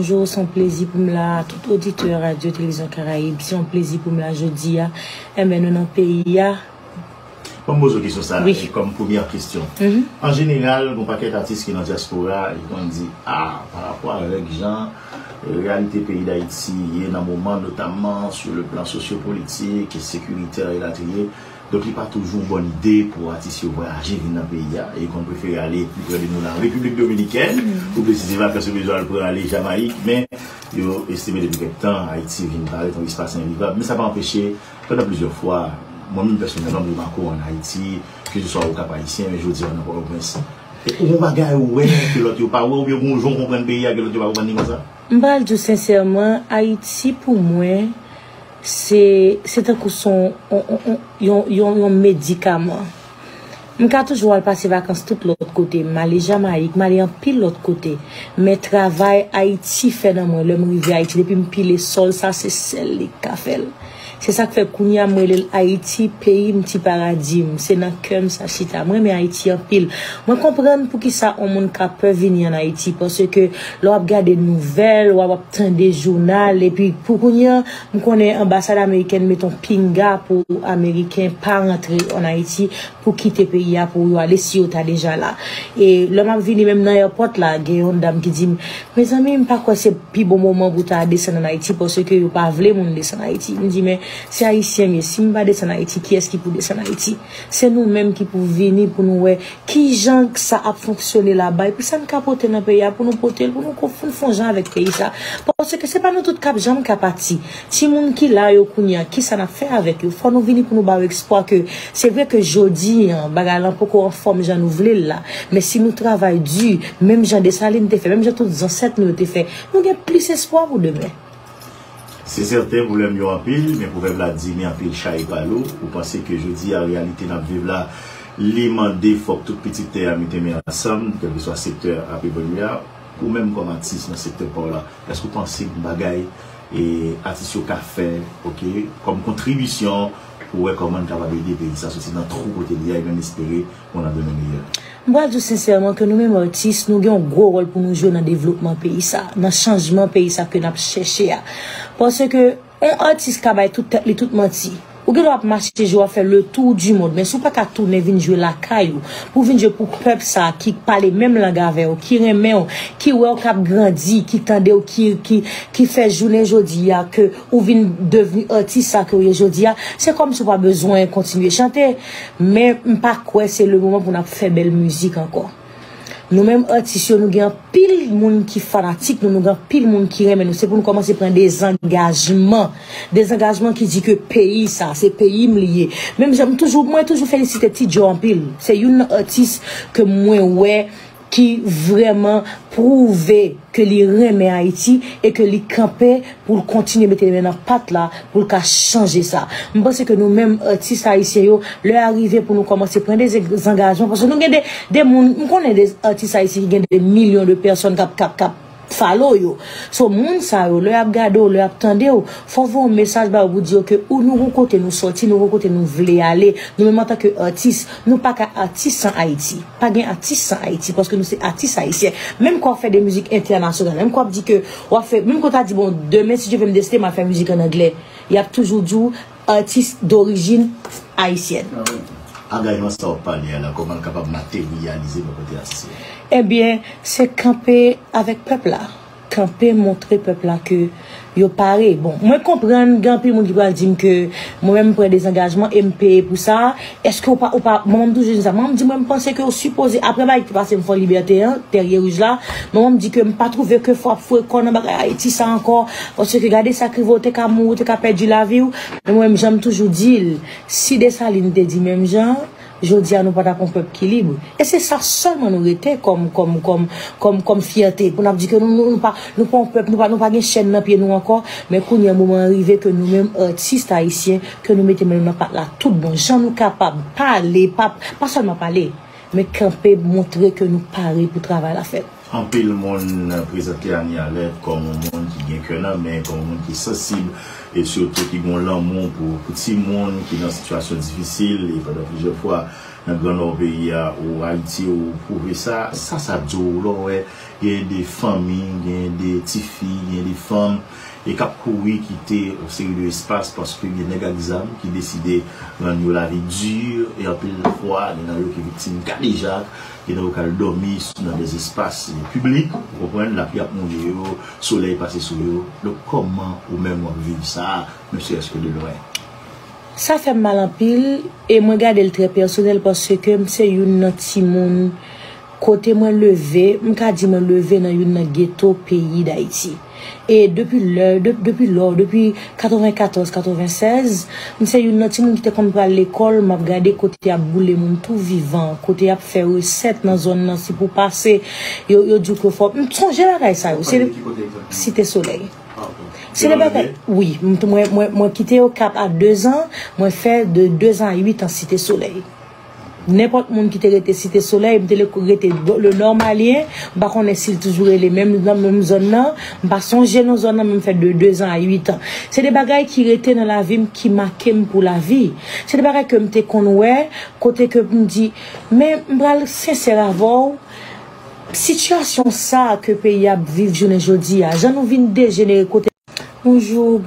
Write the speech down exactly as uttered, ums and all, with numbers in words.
bonjou, se yon plezi pou m la, tout oditè Radyo Televizyon Karayib, se yon plezi pou m la jodi a. Enben, nou nan peyi a. Ban m poze w kesyon sa a, wi, kòm premyè kesyon. Mhm. An jeneral, gen yon pakèt atis ki nan dyaspora, yo konn di, a, parapò avèk jan, e, reyalite peyi Dayiti ye nan moman, notamman sur le plan sosyopolitik, sekiritè, elatriye. Donk, li pa toujou yon bòn ide pou atis yo vwayaje vin nan peyi a. E yo konn prefere ale pi pre de nou la, Repiblik Dominikèn, pou presizeman, pèsonn bezwen al pran ale Jamayik, men yo estime depi kèk tan, Ayiti vin parèt yon espas envivab. Men sa pa anpeche, pandan plizyè fwa, mwen menm pèsonèlman, m remake w ann Ayiti, keseswa Okap Ayisyen, men jodi a nan Pòtoprens. E ou gen bagay ou wè ke lòt yo pa wè, oubyen gen yon jan w konprann peyi a ke lòt yo pa konprann li konsa? M pral di w sensèman, Ayiti pou mwen, se, se tankou se yon, yon, yon, yon, yon, yon medikaman. M ka toujou al pase vakans tout lòt kote. M ale Jamayik, m ale anpil lòt kote. Men travay Ayiti fè nan mwen, lè m rive Ayiti, depi m pile sòl, sa se sèl li k ka fè l. Se sa k fè kounye a m rele l Ayiti, peyi m, ti paradi m. Se nan kè m sa chita. M renmen Ayiti anpil. Mwen konprann poukisa yon moun ka pè vini ann Ayiti, paske lè w ap gade nouvèl, w ap, w ap tande jounal, epi pou kounye a, m konnen anbasad amerikèn met yon pinga pou Ameriken pa rantre ann Ayiti, pou kite peyi a, pou yo ale si yo ta deja la. E lè m ap vini menm nan airport la, gen yon dam ki di m, mezanmi, m pa kwè se pi bon moman pou ta desann ann Ayiti, paske yo pa vle moun desann Ayiti. M di, men se Ayisyen m ye, si m pa desann Ayiti, kiyès ki pou desann Ayiti? Se nou menm ki pou vini pou nou wè kijan sa ap fonksyone laba, epi sa n ka pote nan peyi a, pou nou pote l, pou nou ko-, pou n fè yon jan avèk peyi sa. Paske se pa nou tout k ap janm ka pati. Timoun ki la yo kounye a, kisa n ap fè avèk yo? Fò nou vini pou nou ba yo espwa ke se vre ke jodi a, bagay lan poko anfòm jan nou vle l la. Men si nou travay di, menm jan Desalin te fè, menm jan tout zansèt nou yo te fè, nou gen plis espwa pou demen. Se sèten, pwoblèm yo anpil, men pwovèb la di, men anpil chay pa lou. Ou panse ke jodi a, reyalite n ap viv la, li mande fòk tout pitit tè a mete men ansanm, kèlkeswa sektè ap evolye a. Ou menm kòm atis nan sektè pa w la, èske w panse gen bagay e atis yo ka fè, oke, kòm kontribisyon pou wè kòman n kapab ede peyi sa soti nan twou kote li a e menm espere yon landemen meyè? M pral di w sensèman ke nou menm atis, nou gen yon gwo wòl pou nou jwe nan devlopman peyi sa, nan chanjman peyi sa ke n ap chèche a. Paske yon atis ka bay tout tèt li tout manti. Ou gen dwa ap mache je w ap fè le tour du monde, men si w pa ka tounen vin jwe lakay ou, pou vin jwe pou pèp sa ki pale menm lang avè w, ki renmen w, ki wè w k ap grandi, ki tande w, ki, ki, ki fè jounen jodi a ke ou vin devni atis sa ke w ye jodi a, se kòmsi w pa bezwen kontinye chante. Men m pa kwè se le moman pou n ap fè bèl mizik ankò. Nou menm atis yo, nou gen anpil moun ki fanatik nou, nou gen anpil moun ki renmen nou. Se pou nou kòmanse pran dezangajman. Dezangajman ki di ke peyi sa, se peyi m li ye. Menm jan m toujou, mwen toujou felisite Ti Djo anpil. Se youn nan atis ke mwen wè ki vrèman pwouve ke li renmen Ayiti e ke li kanpe pou l kontinye mete men nan pat la pou l ka chanje sa. M panse ke nou menm atis ayisyen yo, lè a rive pou nou kòmanse pran de zangajman, paske nou gen de, de moun, m konnen de atis ayisyen ki gen de milyon de pèsòn k ap, k ap, k ap follow yo. So, moun sa yo, lè y ap gade w, lè y ap tande w, fò w voye yon mesaj ba yo pou di yo ke ou, nou gon kote nou sòti, nou gon kote nou vle ale. Nou menm antanke atis, nou pa ka atis san Ayiti. Pa gen atis san Ayiti, paske nou se atis ayisyen. Menm kan w ap fè de mizik entènasyonal, menm kan w ap di ke w ap fè, menm kan w ta di, bon, demen, si Dye vle, m deside, m ap fè mizik ann anglè, y ap toujou di w atis dorijin ayisyèn. Angajman sa w ap pale a la, kòman l kapab materyalize bò kote atis yo? Ebyen, se kanpe avèk pèp la. Kanpe, montre pèp la ke yo pare. Bon, mwen konprann, gen anpil moun ki pral di m ke mwen menm m pran dezangajman e m peye pou sa. Èske w pa, ou pa, manman m toujou di sa. Manman m di mwen, m panse ke w sipoze, apre bagay ki te pase m fò libète an, Tèrye Wouj la, manman m di ke m pa twouve ke fò w ap foure kò w nan bagay Ayiti sa ankò, paske gade sa k rive w, ou te ka mouri, ou te ka pèdi lavi w. Men mwen menm, jan m toujou di l, si Desalin te di menm jan, jodi a nou pa t ap yon pèp ki lib. E se sa sèlman nou rete kòm, kòm, kòm, kòm, kòm fyète. Pou n ap di ke nou, nou, nou pa, nou pa yon pèp, nou pa, nou pa gen chèn nan pye nou ankò. Men kounye a moman an rive ke nou menm atis ayisyen, ke nou mete men nou nan pat la tout bon. Jan nou kapab pale, pa, pa sèlman pale, men kanpe, montre ke nou pare pou travay la fèt. Anpil moun prezante Annie Alerte kòm yon moun ki gen kè nan men, kòm yon moun ki sansib, e sitou ki gen yon lanmou pou, pou timoun ki nan sitiyasyon difisil, e pandan plizyè fwa, nan Gran Nò peyi a, ou Ayiti, ou pwouve sa. Sa, sa di w lè w wè gen de fanmi, gen de tifi, gen de fanm, e k ap kouri kite yon seri de espas paske gen nèg ak zam ki deside rann yo lavi di, e anpil fwa, gen nan yo ki viktim kadejak, gen nan yo k al dòmi nan de espas piblik, ou konprann, lapli ap mouye yo, solèy pase sou yo. Donk, kòman ou menm w ap viv sa, menm si èske de lwen? Sa fè m mal anpil, e mwen gade l trè pèsonèl paske m se youn nan timoun kote mwen leve, m ka di mwen leve nan youn nan geto peyi Dayiti. E depi lè, de, depi lò, depi katrevenkatòz, katrevennsèz, m se youn nan timoun ki te konn pral lekòl, m ap gade kote y ap boule moun tou vivan, kote y ap fè resèt nan zòn nan, si pou pase, yo, yo di w ke fò. M sonje bagay sa yo. Se Site Solèy. Se de bagay, wi, m t- mwen, mwen, mwen kite Okap a dezan, mwen fè de dezan a uitan Site Solèy. Nenpòt moun ki te rete Site Solèy, m te le- rete do- le Nòmalyen, m pa konnen si l toujou rele menm nan menm zòn nan, m pa sonje non zòn nan, men m fè de dezan a uitan. Se de bagay ki rete nan lavi m, ki make m pou lavi. Se de bagay ke m te konn wè, kote ke m di, men m pral sensè avè w, sitiyasyon sa a ke peyi a ap viv jounen jodi a, jan nou vin dejenere kote. Bonjou,